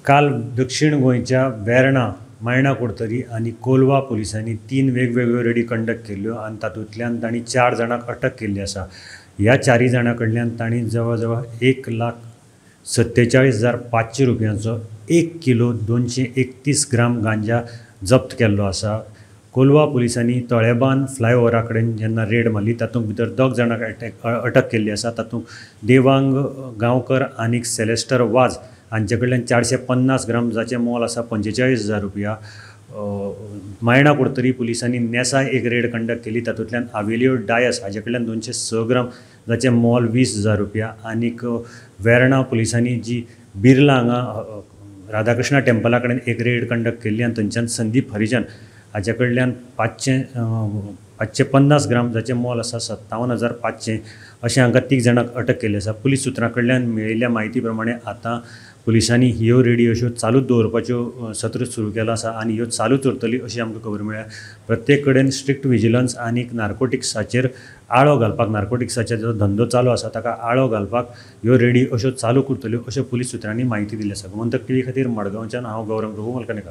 काल दक्षीण गोंयच्या वेर्णा, मायणा कुडतरी आनी कोलवा पुलिसांनी 3 वेगवेगळ्यो रेडी कंडक्ट केल्ल्यो आनी तातूंतल्यान तांणी 4 जाणांक अटक केल्ली आसा. ह्या 4 जाणां कडल्यान तांणी जवळ जवळ 1,47,500 रुपयांचो 1 किलो 231 ग्राम गांजा जप्त केल्लो आसा. कोलवा पुलिसांनी तळेबान फ्लायओवरा कडेन जेन्ना रेड मारली तातूंत भितर 2 जाणांक अटक केल्ली आसा. तातूंत देवांग गांवकर आनी सेलेस्टर वाज हांचे कडल्यान 450 ग्राम जाचें मोल आसा 45,000 रुपया. मायणा कुडतरी पुलिसांनी नेसा एक रेड कंडक्ट केली, तातूंतल्यान आवेलियो डायस हाजे कडल्यान 206 ग्राम जाचें मोल 20,000 रुपया. आनीक वेर्णा पुलिसांनी जी बिर्ला हांगा राधाकृष्णा टेम्पला कडेन एक रेड कंडक्ट केल्ली आनी थंयच्यान संदीप हरिजन हाजे कडल्यान 550 ग्राम जाचें मोल आसा 57,500 अशें हांकां 3 जाणांक अटक केल्ली आसा. पुलीस सुत्रां कडल्यान मेळिल्ल्या म्हायती प्रमाणे आतां पुलिसांनी ह्यो रेडी अश्यो चालूच दवरपाच्यो सत्र सुरू केलां आसा आनी ह्यो चालूच उरतली अशी आमकां खबर मेळ्ळ्या. प्रत्येक कडेन स्ट्रिक्ट विजिलन्स आनी नार्कोटिक्साचेर आळो घालपाक, नार्कोटिक्साचो जो धंदो चालू आसा ताका आळो घालपाक ह्यो रेडी अश्यो चालू करतल्यो अश्यो पुलीस सुत्रांनी म्हायती दिल्ली आसा. गोमंतक टीव्ही खातीर मडगांवच्यान हांव गौरव प्रभू मलकणेकर.